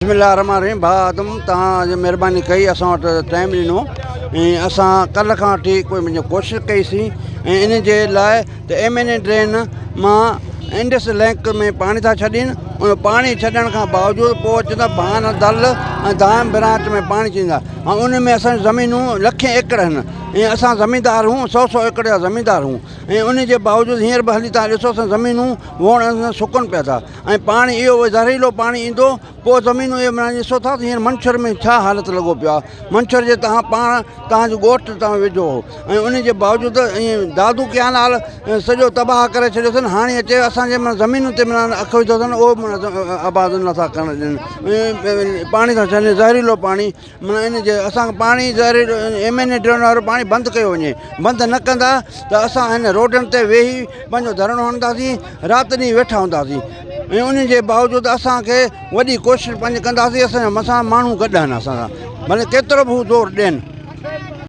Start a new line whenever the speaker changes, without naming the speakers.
بسم الله الرحمن الرحيم ڀاء آدم توهان جي مهرباني ڪئي اسان وٽ ٽائيم ڏنو ۽ اسان ڪلهه کان وٺي ڪوئي منهنجي ڪوشش ڪئي سين ۽ ان جي لاء ته ايم اين اي ڊرين مان انڊس لينڪ ۾ پاڻي ٿا ڇڏين ان پاڻي ڇڏڻ کان باوجود پوء اچن ٿا ڀان دل ۽ دام برانچ ۾ پاڻي ڇڏيندا ۽ ان ۾ اسان جون زمينون لکين ايڪڙ آهن ۽ اسان زميندار هون سو سو ايڪڙ جا زميندار هون ۽ ان جي باوجود هينئر به هلي تان ڏسو اسان زمينون ووڻ سڪن پيا ٿا ۽ پاڻي اهو زهريلو پاڻي ايندو پوء زمينون اهي معنيٰ ڏسو ٿا ته هينئر منڇر ۾ ڇا حالت لڳو پيو آهي منڇر جي تهان پاڻ تهان جو ڳوٺ تهان ويجهو هو ۽ ان جي باوجود ائين دادو ڪيانال سڄو تباهه ڪري ڇڏيو اٿن هاڻي اچي اسانجي معنيٰ زمينن تي معنيٰ اک وڌو اٿن اهو معنيٰ آباد نٿا ڪرڻ ڏين پاڻي ٿا ڇڏين زهريلو پاڻي معنيٰ ان جي اسان کي پاڻي زهريلو ايم اين اي ڊرين وارو پاڻي بند ڪيو وڃي بند نه ڪندا ته اسان هن روڊن تي ويهي پنهنجو ڌرڻو هڻنداسين رات ڏينهن ويٺا هونداسين ۽ ان جي باوجود اسان کي وڏي ڪوشش پنهنجي ڪنداسين اسان جا مسان ماڻهو گڏ آهن اسان سان ڀلي ڪيترو به هو زور ڏين.